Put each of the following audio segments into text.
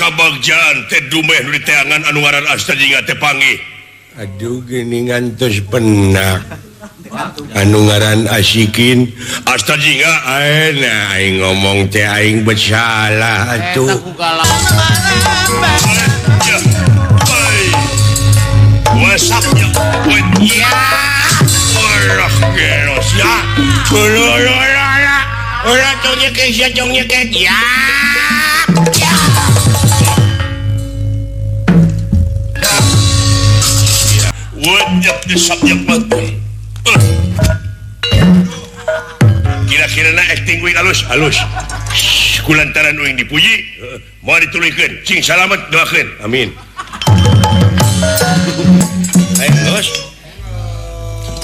Kabagjaan teh dumeh nu diteangan anu ngaran Asta Jingga teh panggih. Aduh geuningan tos penak. Anu ngaran Asikin Asta Jingga ayeuna aing ngomong teh aing bersalah atuh. Kira-kira na acting uing alus alus kulantaran uing dipuji mau dituluykeun cing salamet doakeun amin. Ayo geus.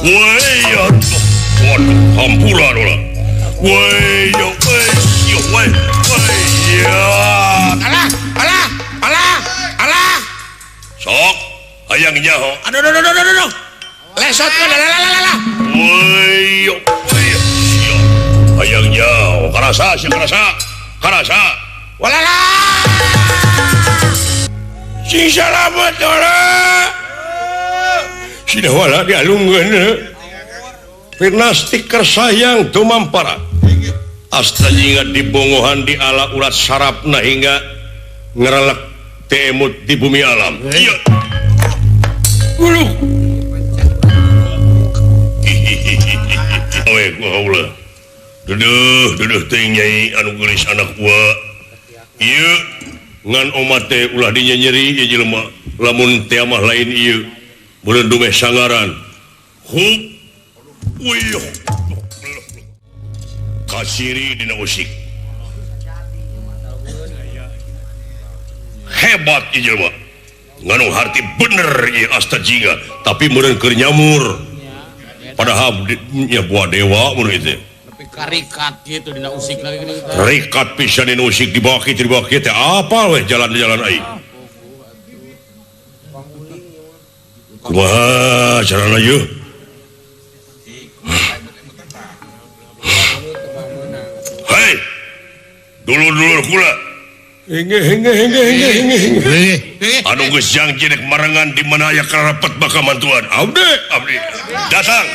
Woi waduh hampura ulah. Woi yo woi yo woi woi ya. Alah alah alah alah. Sok hayang nyaho. Aduh aduh aduh aduh aduh. Lesot ka lah lah lah. Woi yo woi yo. Hayang nyaho karasa sia karasa. Karasa. Walala. Sing salamet ulah. Sida wala dialungkeun. Firnastik kersayang tumampara. Asta Jingga dibongohan di ala urat sarapna hingga ngerelek temut di bumi alam. Iya. Guluk. Awe gua ulah. Duduh, duduh teuing nyai anu geulis anak gua. Ieu ngan omat teh ulah dinyenyeri ieu jelema. Lamun teh mah lain ieu. Beureun dumeh sangaran. Hup. Wih. Kasiri dina usik. Hebat ieu jelema. Nganu harti bener ieu Asta Jingga, tapi meureun keur nyamur. Padahal nya buah dewa mun ieu teh. Tapi karikat kitu dina usik lagi geuning. Rikat pisan dina usik dibawa kitu dibawa kieu teh apal weh jalan-jalan aing. Kumaha carana ieu? Hei, dulur-dulur kula. Anu geus janji rek marengan di mana aya karapet bakal mantuan. Abdi, abdi. Datang.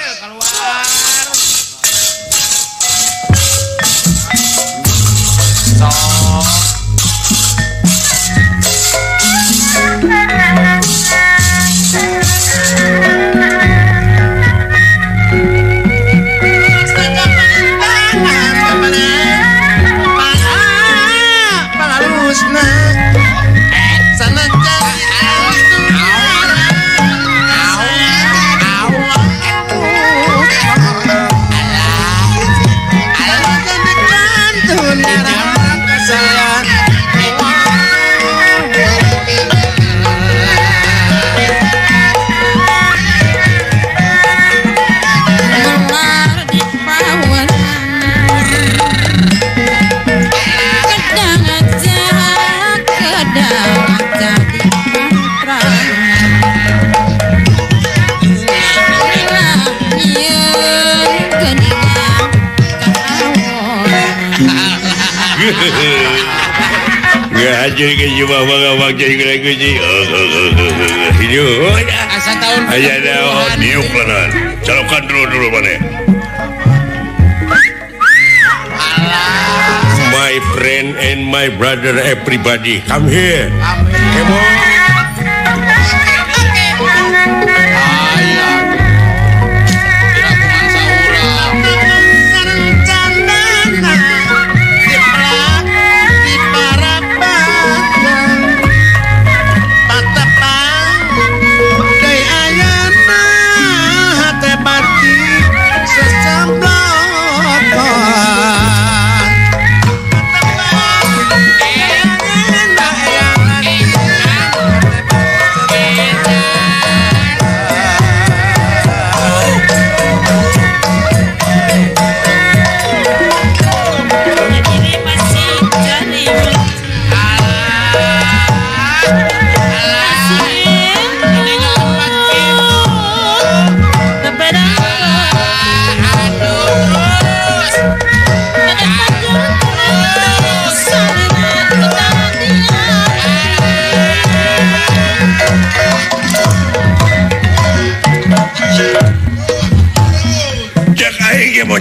My friend and my brother, everybody, come here. Come on.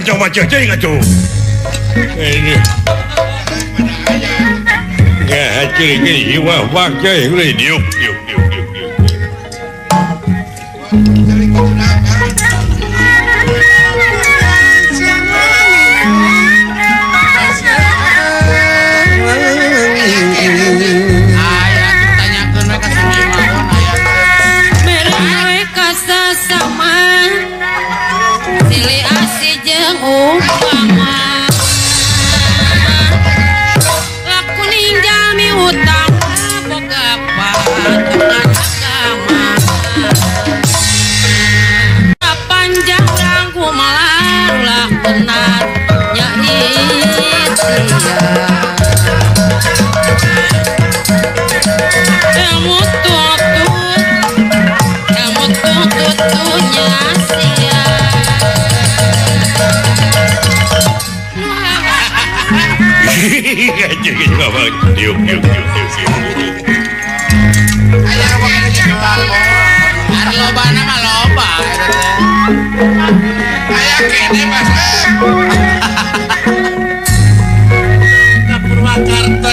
coba ceuting atuh. Ini. Ya, ceuring ieu wah ceuing diuk diuk diuk diuk. Diuk diuk diuk diuk. Aya loba nama loba eta teh. Aya kene Mas. Ka Purwakarta.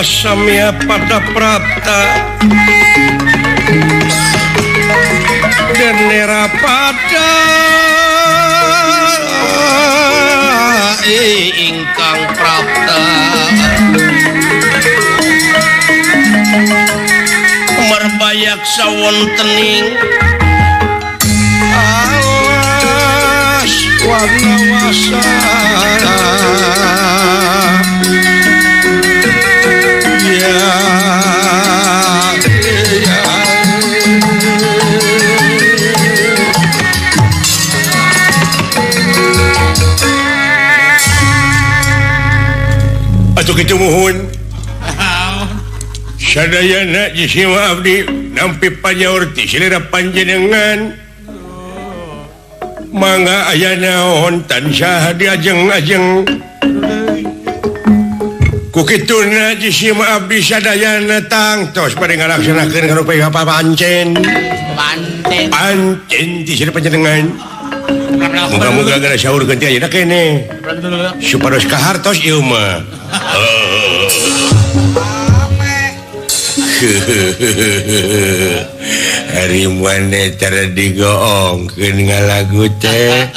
Samya pada prapta denera pada ingkang prapta merbayak sawontening awas warna wasa. Atuh kitu muhun. Sadayana jisima abdi nampi panyaur ti silira panjenengan. Mangga aya naon tansah diajeng-ajeng. Ku kituna jisima abdi sadayana tangtos bade ngalaksanakeun kana apa pancen. Pancen. Pancen ti silira panjenengan. Moga-moga gara saurkeun ti ayeuna kene. Supados kahartos ieu mah. Hari mana cara digoongkeun ngalagu teh.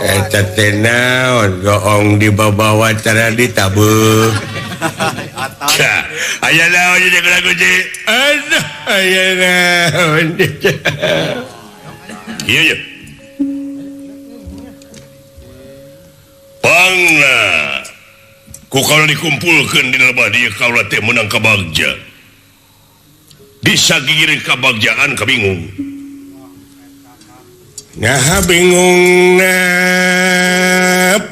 Eta teh naon goong dibabawa cara ditabeuh. Aya naon ieu lagu teh? Aduh, aya naon. Ieu ye. Pangna ku kaula dikumpulkeun dina lebah dieu kaula teh meunang kabagja. Disagigireun kabagjaan kabingung. Nah bingung nap.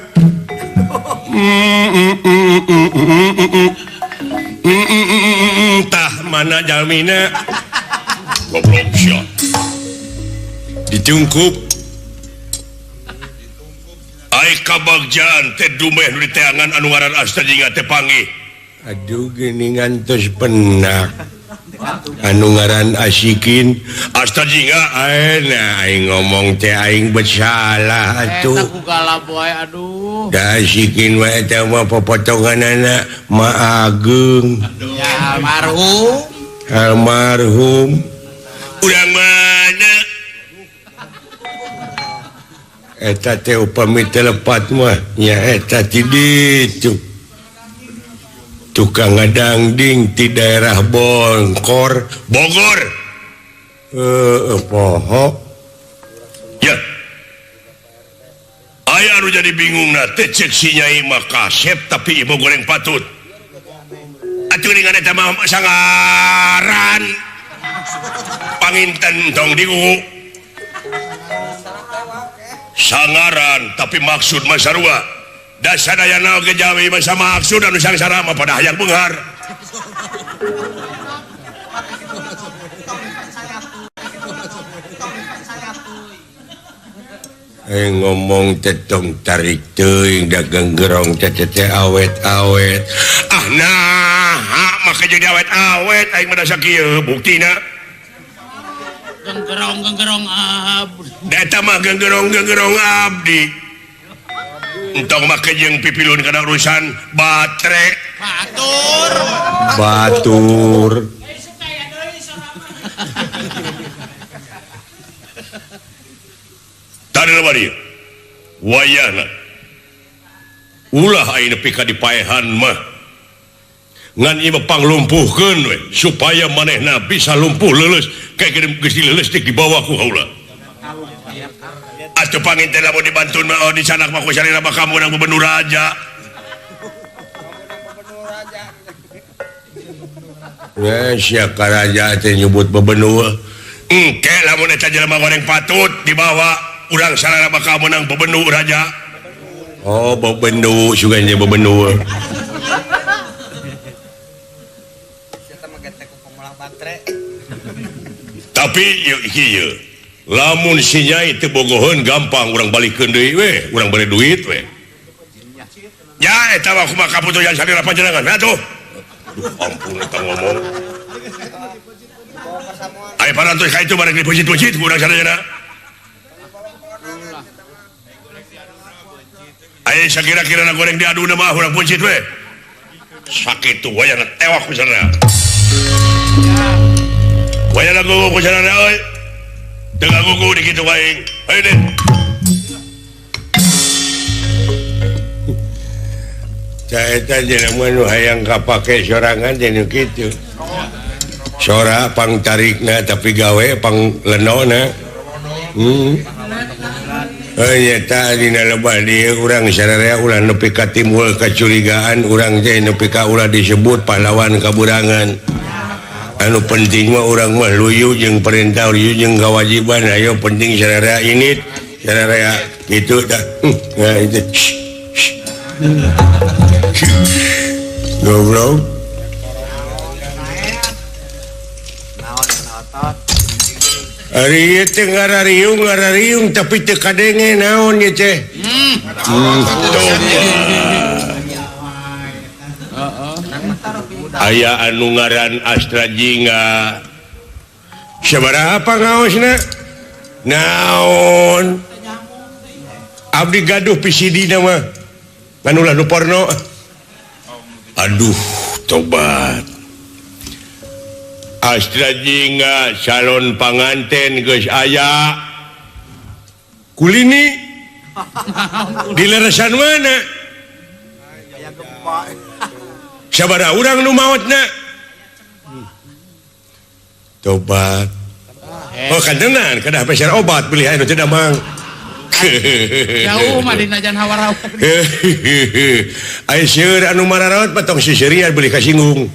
Tah mana mana jalmina. Goblok sia. Ditungkup. Ai kabagjaan teh dumeh nu diteangan anu ngaran Asta Jingga teh panggih. Aduh geuningan tos penak. Anu ngaran Asikin Asta Jingga ayeuna aing ngomong teh aing bersalah atuh. Eta ku galap wae aduh. Da Asikin wae eta mah popotonganana Ma Ageung. Ya almarhum. Almarhum. Urang mana? Eta teh upami teu lepat mah nya eta ti ditu. Tukang ngadangding di daerah Bongkor, Bogor. Poho. Ya. Aya anu jadi bingung na teh cek si Nyai mah kasep tapi ieu goreng patut. Atuh ningan eta mah sangaran. Panginten tong digugu. Sangaran tapi maksud mah sarua. Dasadayana oge jawi mah sama maksud anu sangsara mah pada hayang beunghar. Ngomong tetong tarik teuing dagang gerong teh teh awet-awet. Ah nah, maka jadi awet-awet aing mah da sakieu buktina. Genggerong-genggerong abdi. Da eta mah genggerong-genggerong abdi. Entong make jeung pipilun kana urusan batre. Batur. Batur. Tadi bari. Wayahna. Ulah aing nepi ka dipaehan mah. Ngan ieu mah panglumpuhkeun we supaya manehna bisa lumpuh leuleus kayak geus dileuleus dik dibawa ku haula. Atuh panginten lamun dibantun mah oh, dicanak mah ku sarira bakal meunang gubernur raja. Ya sia karaja teh nyebut bebenua. Engke lamun eta jelema goreng patut dibawa urang sarana bakal meunang bebendu raja. Oh, bebendu sugan nya bebendu. Tapi ieu ieu lamun si Nyai teu bogoheun gampang urang balikeun deui we, urang bere duit we. Ya eta mah kumaha kaputusan salira panjenengan atuh. Duh ampun eta ngomong. Aya parantos ka itu bareng dipuji-puji ku urang sadayana. Aya sakira-kira na goreng diaduna mah urang puncit we. Sakitu wayahna tewak ku sarana. Wayahna gugu ku sarana euy. Teu ngagugu di kitu aing. Hayu deh. Eta jelema nu hayang kapake sorangan teh nu kitu. Sora pang tarikna tapi gawe pang lenona. Eta dina lebah dieu urang sararea ulah nepi ka timbul kacurigaan urang teh nepi ka ulah disebut pahlawan kaburangan. Anu penting mah urang mah luyu jeung perintah luyu jeung kewajiban ayo penting sararea init sararea kitu tah. Nah itu. Goblok. Ari ieu teh ngarariung tapi teu kadenge naon ieu teh. Aya anu ngaran Astra Jingga. Sabaraha pangaosna? Naon? Abdi gaduh PCD na mah. Ngan ulah nu porno. Aduh, tobat. Astra Jingga calon panganten geus aya. Kulini di leresan mana? Sabaraha urang nu maotna? Tobat. Oh, kantenan kedah peser obat beli anu teu damang. Jauh mah dina jan hawar-hawar. Ai seueur anu mararaot mah tong siserian beli kasinggung.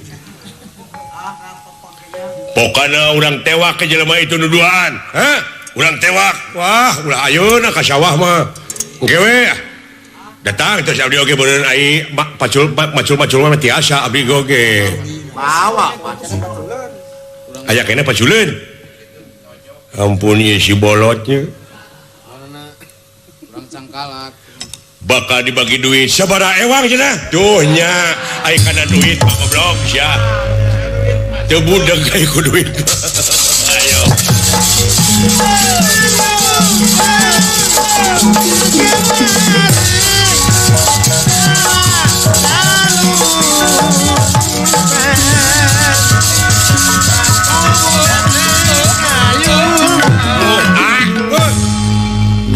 Pokana urang tewak ke jelema itu nu duaan. Hah? Urang tewak. Wah, ulah ayeuna ka sawah mah. Engke we. Datang terus abdi oge beureun ai pacul macul-macul mah tiasa abdi oge. Bawa. Aya keneh paculeun. Ampun ieu si bolotnya. Urang cangkalak. Bakal dibagi duit sabaraha ewang cenah. Duh nya ai kana duit mah goblok sia. Teu budeg ai ku duit. Ayo.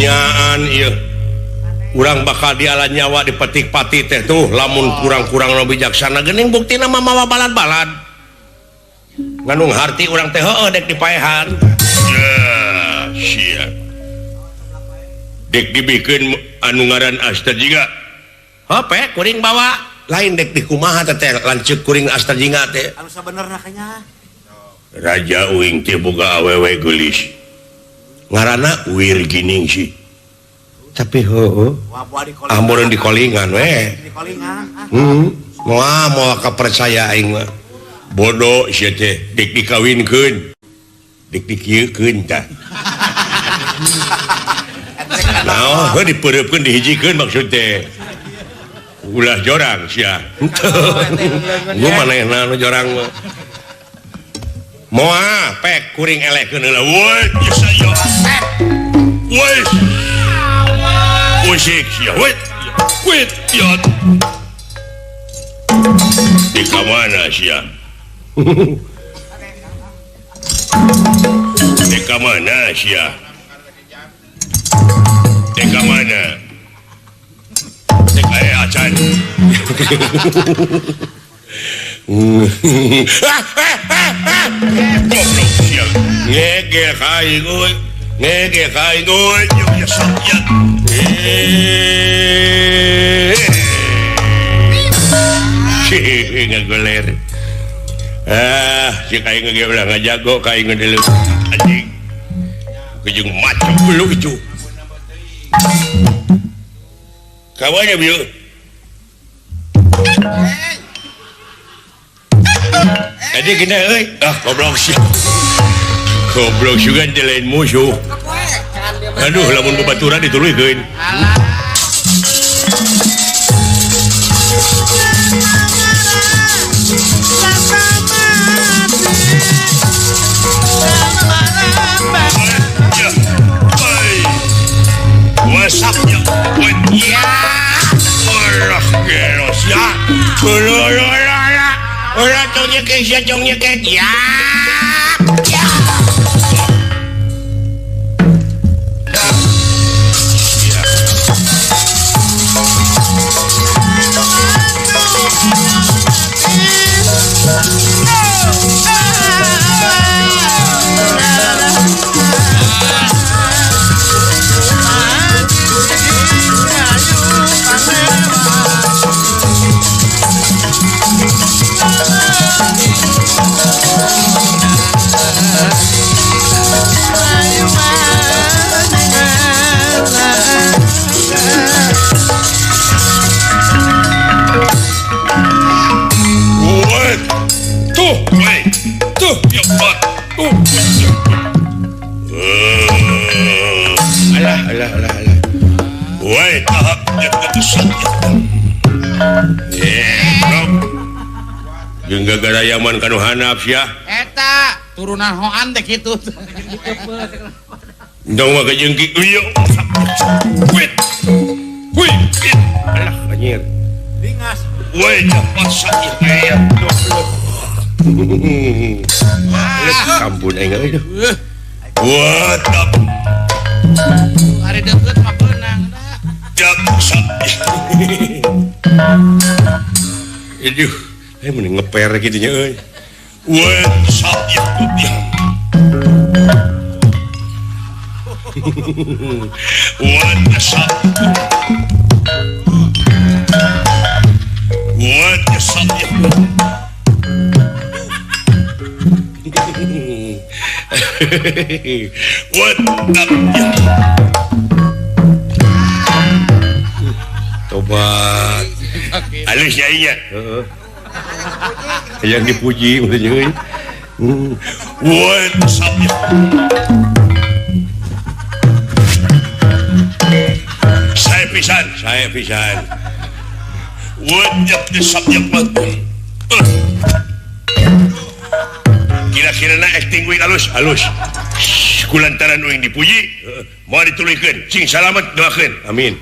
Nyaan ieu. Urang bakal diala nyawa dipetik-pati teh tuh lamun kurang-kurang nu bijaksana geuning buktina mah mawa balad-balad. Ngandung harti urang teh heueuh dek dipaehan. Sia. Dek dibikeun anu ngaran Asta Jingga. Hope kuring bawa lain dek dikumaha teh lanceuk kuring Asta Jingga teh. Anu sabenerna kanya. Raja uing teh boga awewe geulis. Ngaranna Wirgining sih. Tapi heueuh. Amun dikolingan we. Moal moal kapercaya aing mah. Bodoh sia teh dek dikawinkeun. Dek dikieukeun tah. Naon heuh dipeureupkeun dihijikeun maksud teh. Ulah jorang sia. Nu manehna nu jorang mah. Moal pek kuring elehkeun heula. Woi, geus aya. Woi. Usik sia. Woi. Wait, ya. Di kamana sia? Di kamana sia? Di kamana? Di kaya acan. Goblok sia. Ngegel ka aing euy. Ngegel ka aing euy. Ya sia. Ngagoler. Ah, si kaing ge ulah ngajago kaing deuleu. Anjing. Kejung macam bulu itu. Kawannya bieu. Jadi kena euy. Ah, goblok sih. Goblok juga lain musuh. Aduh, lamun babaturan dituluykeun. Jeung gara Yaman kanu hanap sia. Eta turunan hoan teh kitu. Ndong mah kejengki ieu. Wit. Wit. Alah anjir. Lingas. Woi, cepat sakit aya. Ampun aing euy. What up? Ari deukeut mah beunang da. Jap sakit. Aduh. Mending ngeper gitu nya euy. Woi, sakit. What the What the What the Tobat. Halus ya iya. Heeh. Yang dipuji maksudnya. Woi, sabnya. Saya pisan. Wajib disabnya mati. Kira-kira na acting uing halus, halus. Kulantaran uing dipuji, mau dituluykeun. Cing salamet doakeun. Amin.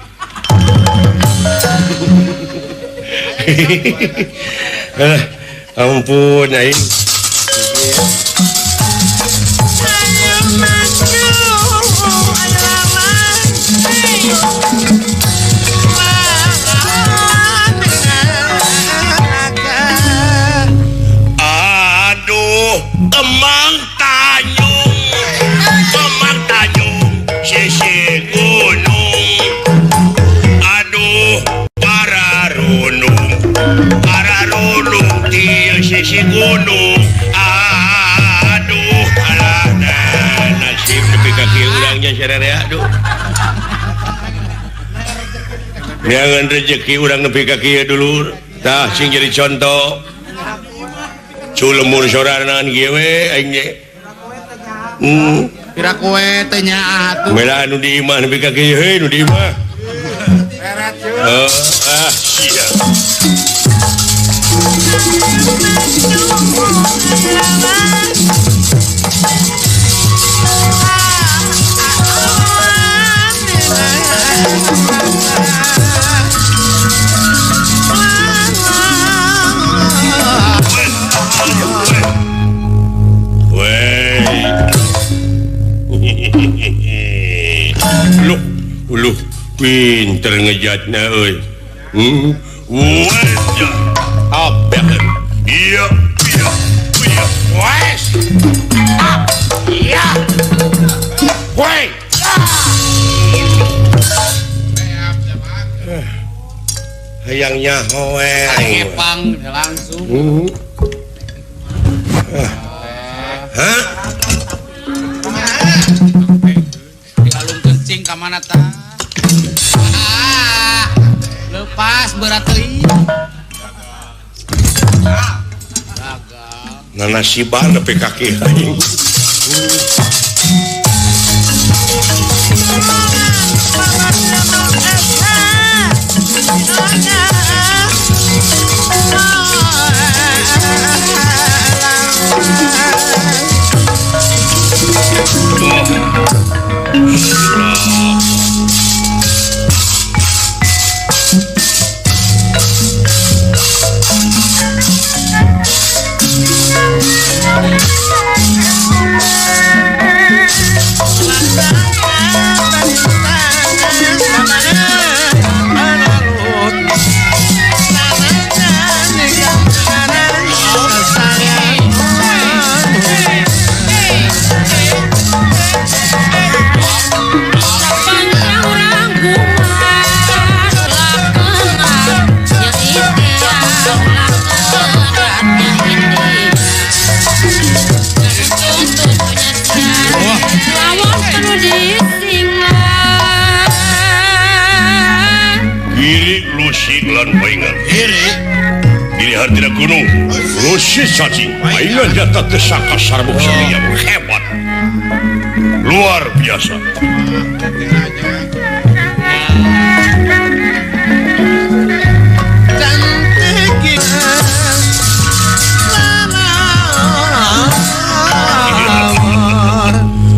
Ampun aing. Aduh, Emang Tanjung, sisi gunung. Aduh, para runung di sisi gunung. Aduh, alah, nah, nasib nepi ka kieu urang nya sararea aduh. Jangan rezeki urang nepi ka kieu dulur. Tah sing jadi contoh. Culemur sorangan kieu we aing ge. Pira kowe teh nyaah atuh. Mela anu di imah nepi ka kieu heuy nu di imah. Beret yeuh. Ah sia. Loh, pinter ngejatna euy. Wes. Apa? Iya, iya, iya. Wes. Ah, iya. Woi. Hayang nyaho we. Ngepang langsung. Hah? Dikalung kencing ka mana tah? Lepas berat teuing. Gagal. Nanasiban nepi ka kieu anjing. Dilihat tidak gunung Lusi cacing mainan jatah tesaka sarbuk setia hebat luar biasa.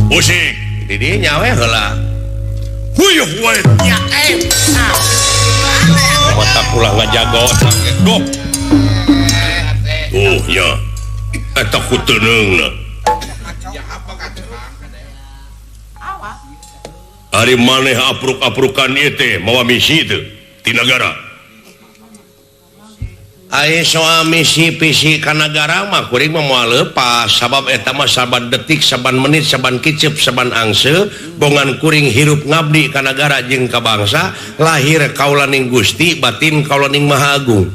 Usik di nyawe heula huyuh we ya otak ulah ngajaga otak dok. Oh ya eta ku teuneungna. Ari maneh apruk-aprukan ieu teh mawa misi teu ti nagara. Ari soal misi pisi ka nagara mah kuring mah moal leupas sabab eta mah saban detik, saban menit, saban kicep, saban angse bongan kuring hirup ngabdi ka nagara jeung ka bangsa, lahir kaulaning Gusti, batin kaulaning Maha Agung.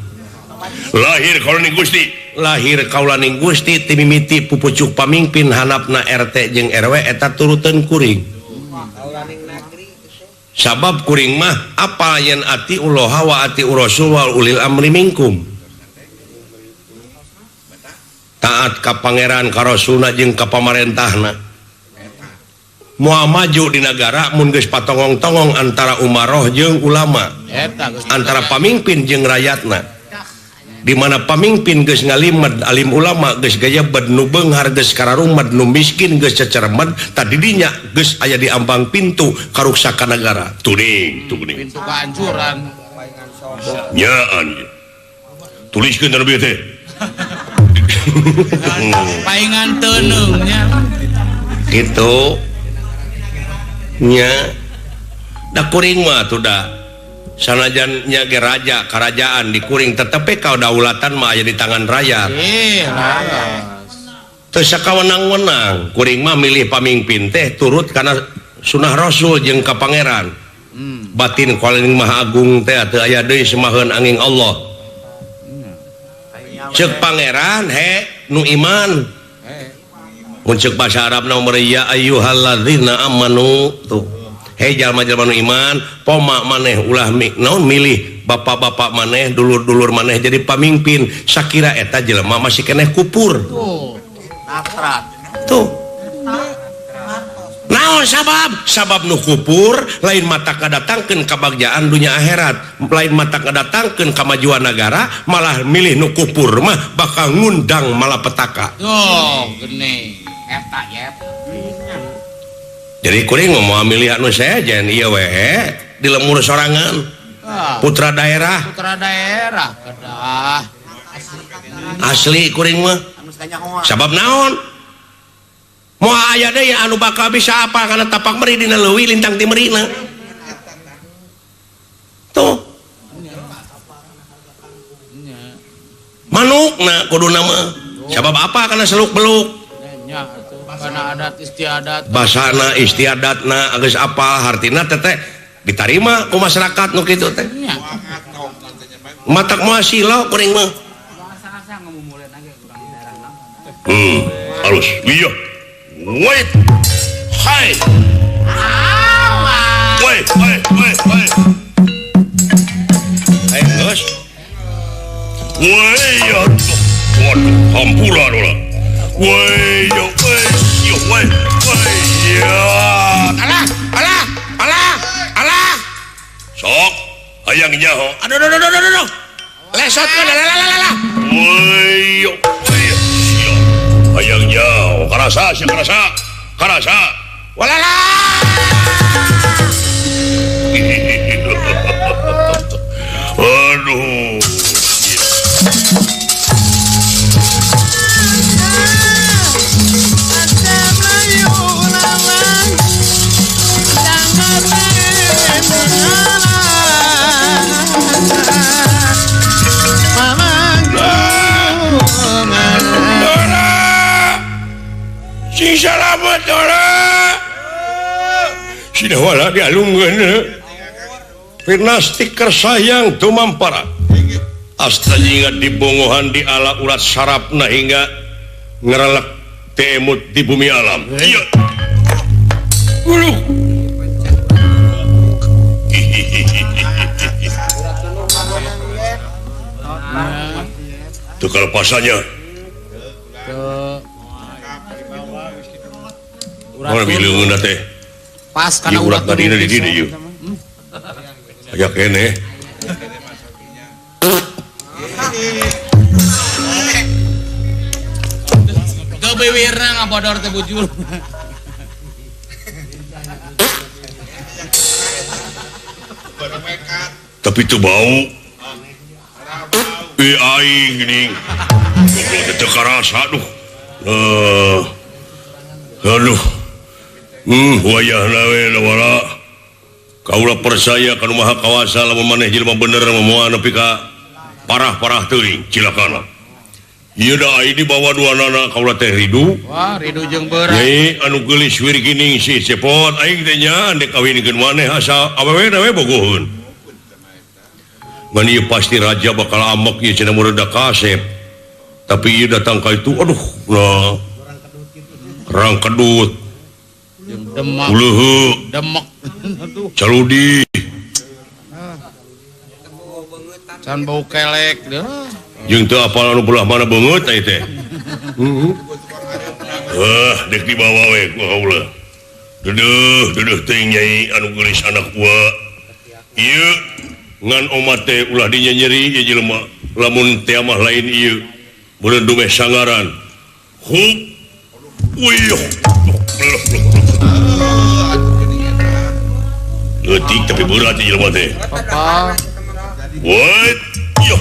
Lahir kaulaning Gusti, lahir kaulaning Gusti timimiti pupucuk pamingpin hanapna RT jeung RW eta turuteun kuring. Sabab kuring mah apa yen ati uloha wa ati urasul wal ulil amri minkum. Taat ka pangeran ka rasulna jeung ka pamarentahna. Moal maju di nagara mun geus patongong-tongong antara umaroh jeung ulama. Antara pamimpin jeung rakyatna. Di mana pamimpin geus ngalimed alim ulama geus gayebed nu beunghar geus kararumed nu miskin geus cecermed tadi dinya geus aya di ambang pintu karuksakan negara. Tuning, tuning. Pintu kehancuran. Nyaan. Tuliskeun anu teh. Paingan teuneung nya. Kitu. Nya. Da kuring mah atuh da. Sanajan nya ge raja kerajaan dikuring tetep kadaulatan mah aya di tangan rakyat. Teu sakawenang-wenang kuring mah milih pamimpin teh turut kana sunah rasul jeung ka pangeran. Batin paling maha agung teh teu aya deui semaheun angin Allah. Ceuk pangeran he nu iman. Mun ceuk bahasa Arabna mah ya ayyuhalladzina amanu tuh. Hei jalma-jalma nu iman, poma maneh ulah naon milih bapak-bapak maneh, dulur-dulur maneh jadi pamimpin. Sakira eta jelema masih keneh kupur. Tuh. Tuh. Naon sabab? Sabab nu kupur lain mata kadatangkeun kabagjaan dunya akhirat, lain mata kadatangkeun kamajuan nagara, malah milih nu kupur mah bakal ngundang malapetaka. Tuh, geuning. Eta yep. Jadi kuring mau milih anu sejen ieu we di lemur sorangan. Putra daerah. Putra daerah kedah. Asli kuring mah. Sabab naon? Moal aya deui anu bakal bisa apa kana tapak meri dina leuwih lintang ti merina. Tuh. Manukna kuduna mah. Sabab apa kana seluk beluk? Karena adat istiadat basana istiadatna geus apal hartina teh ditarima ku masyarakat nu kitu teh matak moal silo kuring mah. Halus iya wait hai wait wait wait wait hai geus wait waduh hampura ulah woi yo woi yo woi woi ya alah alah alah alah sok hayang nyaho aduh aduh aduh aduh aduh lesot lah lah lah lah woi yo woi yo hayang nyaho karasa sia karasa karasa walala. Aduh. Sing salamet ora. Sinawala dialungkeun. Pinasti kersayang tumampara. Asta hingga dibongohan di ala urat sarapna hingga ngerelek temut di bumi alam. Iya. Uluh. Tuh kelepasannya. Urat bileungeun teh. Pas kana urat tadi di dieu ieu. Aya keneh. Teu biwirna ngabodor teh bujur. Tapi teu bau. Eh aing geuning. Teu karasa duh. Aduh. Wayahna we wala. Kaula percaya ka nu Maha Kawasa lamun maneh jelema bener moal nepi ka parah-parah teuing cilakana. Ieu da ai dibawa duanana kaula teh ridu. Wah, ridu jeung beurang. Nyai anu geulis wirgining si cepot aing teh nya andek kawinkeun maneh asa awewe we bogoheun. Ngan ieu pasti raja bakal amek ieu cenah mureda kasep. Tapi ieu datang ka itu aduh nah. Rang kedut. Demak. Uleuh. Demek. Caludi. Can bau kelek deh. Jeung teu apal anu belah mana beungeut ai teh. Ah, dek dibawa we ku kaula. Duduh, duduh teuing Nyai anu geulis anak gua. Ieu ngan omat teh ulah dinyenyeri ieu jelema. Lamun teh mah lain ieu. Meureun dumeh sangaran. Hup. Uyuh. Leutik tapi berat ieu jelema teh. Papa. What? Yo.